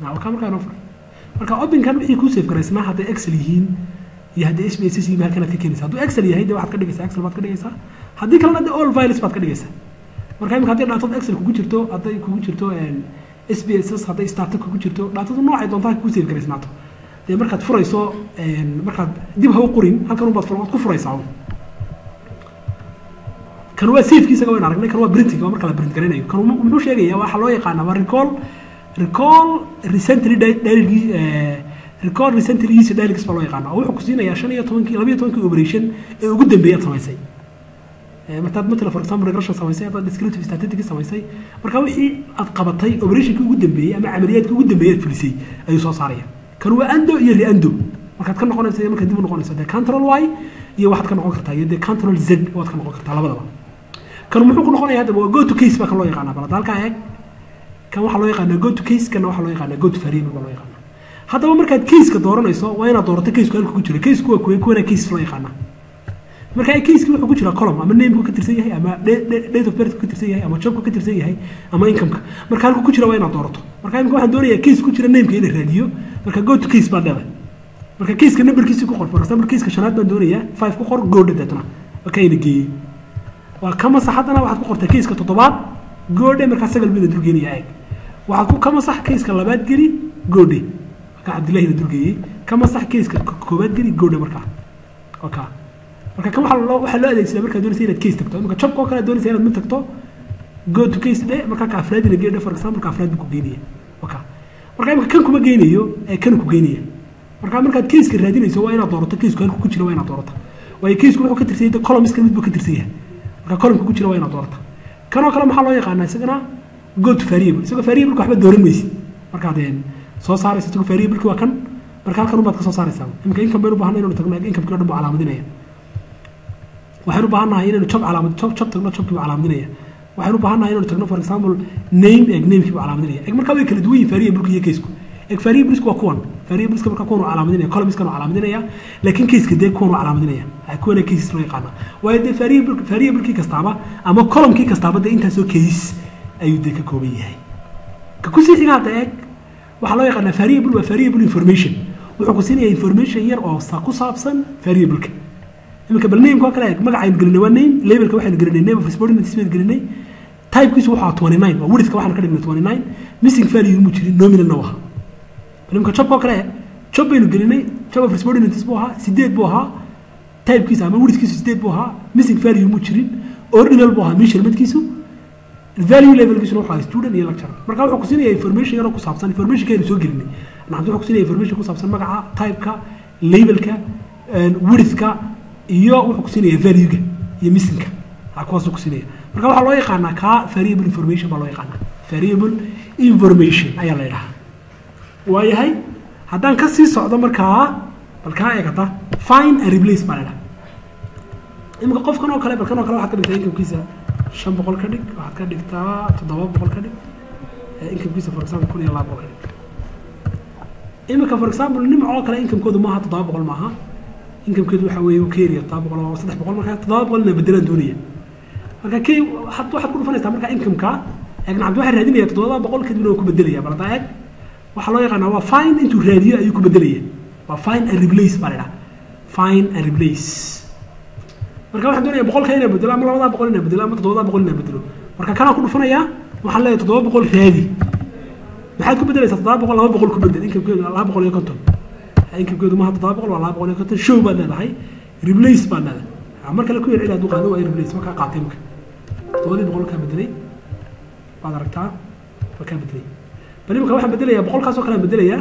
waa kaa markaa inoo furay. Marka openkan wixii kuu save garaysnaa, hadday Excel yihiin iyo hadday SPSS yihiin, halkan aad ka keenaysa. Hadduu Excel yahay, dee waxaad ka dhigaysaa Excel baad ka dhigaysaa, haddii kalena de all files baad ka dhigaysaa. Marka imika haddii dhaatadu Excel kugu jirto, hadday kugu jirto SPSS, hadday Stata kugu jirto, dhaatadu noocay doontaa kuu save garaysnaato, dee markaad furayso, markaad dib ha u qorin, halkan unbaad waad ku furaysaa. Kan waa safeki, isaga waynu aragnay. Kan waa printing, waa marka la print garanayo. Kan muxuu sheegaya? Waxaa loo yaqaanaa waa recall recently dialog, recall recently used dialogs baa loo yaqaana, oo wuxuu ku siinayaa 15-kii, 12-kii operation ee ugu dambeeyay aad samaysay. Markaad matala for example regression samaysay, haddaad descriptive statistics samaysay, marka wixii aad qabatay, operationkii ugu dambeeyey ama camaliyaadkii ugu dambeeyey aad fulisay ayuu soo saaraya. Kan waa undo iyo re-undo, markaad ka noqonayso iyo markaad dib u noqonayso, dee control y iyo waxaad ka noqon kartaa, iyo dee control z waad ka noqon kartaa labadaba. Kan muxuu ku noqonaya haddaba? Waa go to case baa kan loo yaqaanaa. Bal hadda halkaa eeg, kan waxaa loo yaqaanaa go to case, kana waxaa loo yaqaanaa go to variable baa loo yaqaanaa. Haddaba markaad caseka dooranayso, waa inaad doorato caseku halka ku jiro. Caseku waa kuwe? Kuwana case loo yaqaanaa. Marka caseki wuxuu ku jiraa column, ama nameku ka tirsan yahay, ama date of birth ka tirsan yahay, ama jobka ka tirsan yahay, ama incomeka. Marka halku ku jira waa inaad doorato. Marka imika waxaan doonayaa case ku jira nameka inay raadiyo. Marka go to case baad leedahay. Marka caseka numberkiisi ku qor, for example caseka shanaad baan doonayaa, 5 ku qor, go dhe, deetna waa kayna geeyey. Waa ka masax. Haddana waxaad ku qortaa caseka toddobaad, go dhe, markaa sagal bina dulgeenaya. Eeg, waxaad ku ka masax, caseka labaad geli, go dhe, markaa Cabdillahina dulgeeyey. Ka masax, caseka koobaad geli, go dhe. Markaa waa kaa. Marka kan waxaa loo adeegsadaa markaad doonaysa inaad case tagto. Imika jobka oo kale aad doonaysa inaad mid tagto, go to case dhe, markaa ka afraadina geedhe, for example ka afraad buu ku geynaya, waa kaa. Marka imika kan kuma geynayo ee kan ku geynaya. Marka markaad caseka raadinayso, waa inaad doorato caseku halku ku jira, waa inaad doorato, waayo caseku wuxuu ka tirsan yahay columnska, mid buu ka tirsan yahay. Marka columnka ku jira waa inaad doorato. Kan oo kale maxaa loo yaqaanaa isagana? Go to variable. Isagoo variableka waxba dooran maysid markaad soo saarayso. Isagoo variableki waa kan, marka halkan unbaad ka soo saaraysaa. Imika income baynu u baahana inaynu tagno, incomekii o dhan buu calaamadinaya. Waxaynu u baahannahay inaynu job calaamad job tagno, jobkii buu calaamadinaya. Waxaynu u baahannahay inaynu tagno for example name, eeg, namekii buu calaamadinaya. Eeg, marka way kala duwan yihin variableka iyo caseku. Eeg, variableska waa kuwan, variableska marka kuwan uu calaamadinaya, columnskan uu calaamadinaya, laakiin caseka dee kuwan uu calaamadinaya, kuwana cases loo yaqaana, waayo dee variablekii kastaaba ama columnkii kastaaba dee intaasoo case ayuu dee ka kooban yahay. Ka kusii xiga hadda eeg, waxaa loo yaqaanaa variable, waa variable information. Wuxuu ku siinayaa information yar oo ku saabsan variableka. Iminka bal nameka oo kale eeg, magacaynu gelinay waa name, labelka waxaynu gelinay name of respondents baynu gelinay, typekiisu wuxuu ahaa 29, waa widthka waxaan ka dhignay 29, missing value mu jirin, nominalna waa. Bal iminka jobka oo kale eeg, job baynu gelinay, job of respondents buu ahaa, 8 buu ahaa typekiisa ama widthkiisu, 8 buu ahaa, missing value mu jirin, ordinal buu ahaa measurementkiisu, value levelkiisuna wuxuu ahaa student iyo lecturer. Marka wuxuu ku siinayaa information yaroo ku saabsan informationka aynu soo gelinay. Nacam, wuxuu ku siinaya information ku saabsan magaca, typeka, labelka, widthka, iyo wuxuu ku siinaya valuega iyo missingka, kuwaasuu ku siinaya. Marka waxaa loo yaqaanaa kaa variable information baa loo yaqaanaa, variable information ayaa la yidhahaa. Waayahay, haddaan ka sii socdo, markaa bal kaa eegata find and replace baa la yidhaha. Imika qofkan oo kale, balkan oo kale waxaad ka dhigtaa incomekiisa 500 ka dhig, waxaad ka dhigtaa 700 ka dhig, incomekiisa for example 1200 ka dhig. Imika for example nimco oo kale incomekoodu maaha 700, maaha, incomekeedu waxa weeye uu ka yarya 700 oo 300. Marka 700 ina bedelaan doonaya. Marka kay waxaad ku dhufanaysaa marka incomeka. Eeg, nacabdi, waxaan raadinaya 700, kadibna waan ku bedelaya. Bal haddaa eeg, Waxaa loo yaqaanaa waa find, intuu raadiyo ayuu ku bedelaya. Waa find and replace baa la idhaha, find and replace. Marka waxaan doonaya 100-ka inaan bedelo, ama 200 inaan bedelo, ama 700 inaan bedelo. Marka kanaan ku dhufanayaa, waxaan leeyahay 700 raadi. Maxaad ku bedelaysaa 700? 200 ku bedel. Incomekeedu 250. Incomekeedu maha 700, waa 250. Show baad leedahay, replace baad leedahay. Mar kale ku yar celi hadduu qaado. Waa replace markaa qaatay. Marka 700 kaa bedelay, waad aragtaa, waa kaa bedelay. Bal imika waxaan bedelayaa 100-kaas oo kale aan bedelayaa.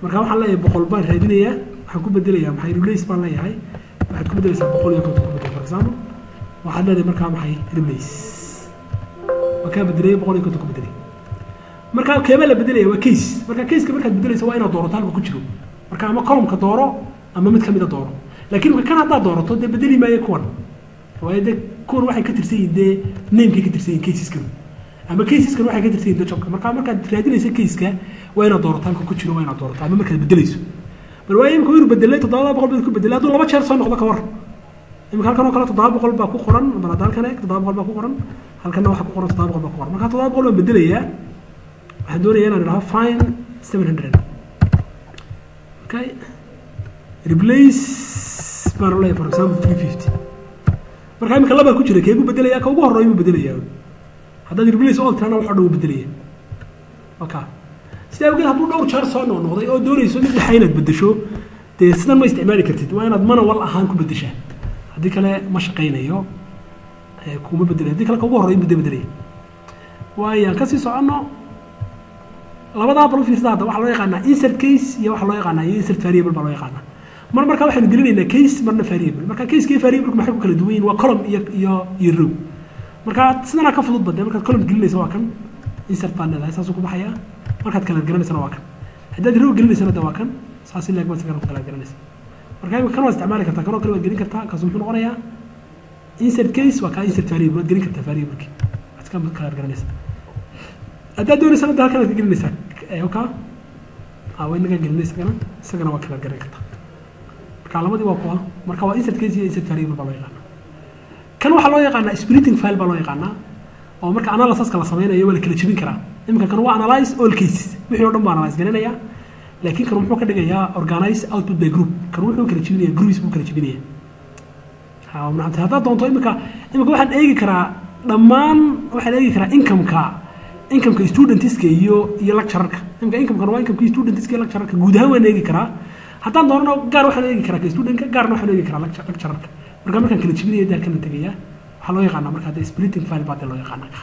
Marka waxaan leeyahay 100 baan raadinayaa, waxaan ku bedelayaa maxay? Replace baan leeyahay. Waxaad ku bedelaysaa 150 ku bedel, for example. Waxaad leedahay markaa maxay? Replace. Waa kaa bedelay, 150 ku bedelay. Marka keebaa la bedelaya? Waa case. Marka caseka markaad bedelaysa waa inaad doorato halka ku jiro. Marka ama columnka dooro ama mid kamida dooro. Laakiin marka kan haddaad doorato, dee bedeli maayo kuwan, waayo dee kuwan waxay ka tirsan yihiin dee namekay ka tirsan yihin caseskan, ama caseskan waxay ka tirsan yihin de jobka. Marka markaad raadinaysa caseka waa inaad doorato halka ku jiro, waa inaad doorato ama markaad bedelayso. Bal waayo, imika inuu bedelay 700 baad ku bedelay. Hadduu laba jeer soo noqdo ka war? Imika halkan oo kale 700 baa ku qoran. Bal hadda halkan eeg, 700 baa ku qoran. Halkanna waxaa ku qoran 700 baa ku qoran. Marka 700 baan bedelayaa. Waxaan doonaya inaan idhaho find 700. Okay, replace baan leeyahay, for example, 350. Marka imika labaa ku jira, keebuu bedelaya? Ka ugu horreeya buu bedelayaa. Haddaad replace all tirana, wax o dhan wuu bedelaya. Okay, sidaa awgeed hadduu dhowr jeer soo noqnoqday oo doonayso mid dhexa inaad bedesho, dee sidan ma isticmaali kartid. Waa inaad manual ahaan ku bedeshaa, haddii kale ma shaqaynayo, kuma bedelay. Haddii kale ka ugu horreeya muddo bedelaya. Waayo, aan kasii soconno. Labadaa bal u fiirsada hadda. Waxaa loo yaqaanaa insert case iyo waxaa loo yaqaanaa iyo insert variable baa loo yaqaanaa. Mar markaa waxaynu gelinaynaa case, marna variable. Marka caseka iyo variableku maxay ku kala duwan yihin? Waa column iyo row. Marka sidanaa ka fudud ba dee. Markaad column gelinaysa waa kan, insert baad leedahay, saasuu ku baxayaa. Markaad kala garanaysana waa kan. Haddaad row gelinaysana de waa kan, saas ilaag baad isagana ku kala garanaysa. Marka imika kan waad isticmaali kartaa, kan oo kale waad gelin kartaa. Kaasu muxuu noqonayaa? Insert case waa kaa. Insert variable waad gelin kartaa, variableki waad iska kala garanaysa. Haddaad doonaysana de halkan aad ka gelinaysaa ka waa inagaa gelinay. Isagana waa kala garan kartaa. Marka labadii waa kuwa. Marka waa insert case iyo insert variable baa loo yaqaanaa. Kan waxaa loo yaqaanaa splitting file baa loo yaqaanaa, oo marka analysiska la sameynayo waa la kala jebin karaa. Iminka kan waa analyze all cases, wixii o dhan baa analyze garanaya. Laakiin kan muxuu ka dhigayaa? Organize output by group. Kan wuxuu kala jebinaya, groups buu kala jebinaya. Haddaad doonto imika waxaan eegi karaa dhammaan, waxaan eegi karaa incomeka studentska iyo lecturerka. Imika incomekan waa incomeki studentska iyo lecturerka guud ahaan waan eegi karaa. Haddaan doonana gaar waxaan eegi karaa ka studentka, gaarna waxaan eegi karaa lecturerka. Marka markaan kala jebinaya de halkan tegaya. Waxaa loo yaqaanaa marka hadda splitting file baa de loo yaqaanaa. Ka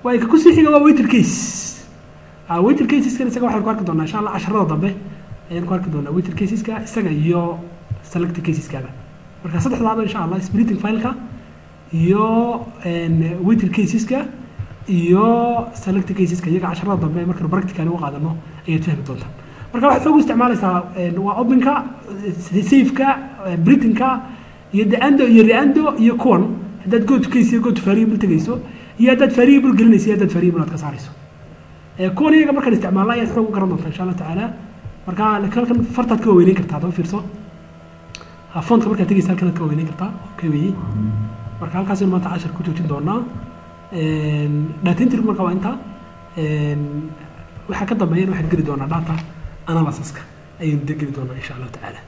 waay ka kusii xiga waa weighted case. Weighted caseskan isaga waxaan ku arki doonaa insha Allah casharada dambe ayaan ku arki doonaa weighted caseska isaga iyo selected caseskaaba. Marka saddexdaaba insha Allah, splitting fileka iyo weighted caseska iyo selected caseska, iyaga casharada dambe markaynu practical uga qaadano ayaad fahmi doontaa. Marka waxaad xoog u isticmaalaysaa waa openka, saveka, printingka iyo de undo iyo reundo iyo kuwan. Haddaad go to case iyo go to variable tegayso, iyo haddaad variable gelinayso, iyo haddaad variable aad ka saarayso, kuwan iyaga markaan isticmaalna ayaad xoog u garan doontaa insha Allah tacaala. Marka laakiin halkan fartaad ka weyneyn kartaa. Haddaba fiirso, fontka markaad tegaysa halkan aad ka weyneyn kartaa. Okay weeye. Marka halkaasaynu maanta cashar ku joojin doonaa. Data entry marka waa intaa. Waxaa ka dambeeyana waxaan geli doonaa data analysiska ayaynu geli doonaa insha Allahu tacaala.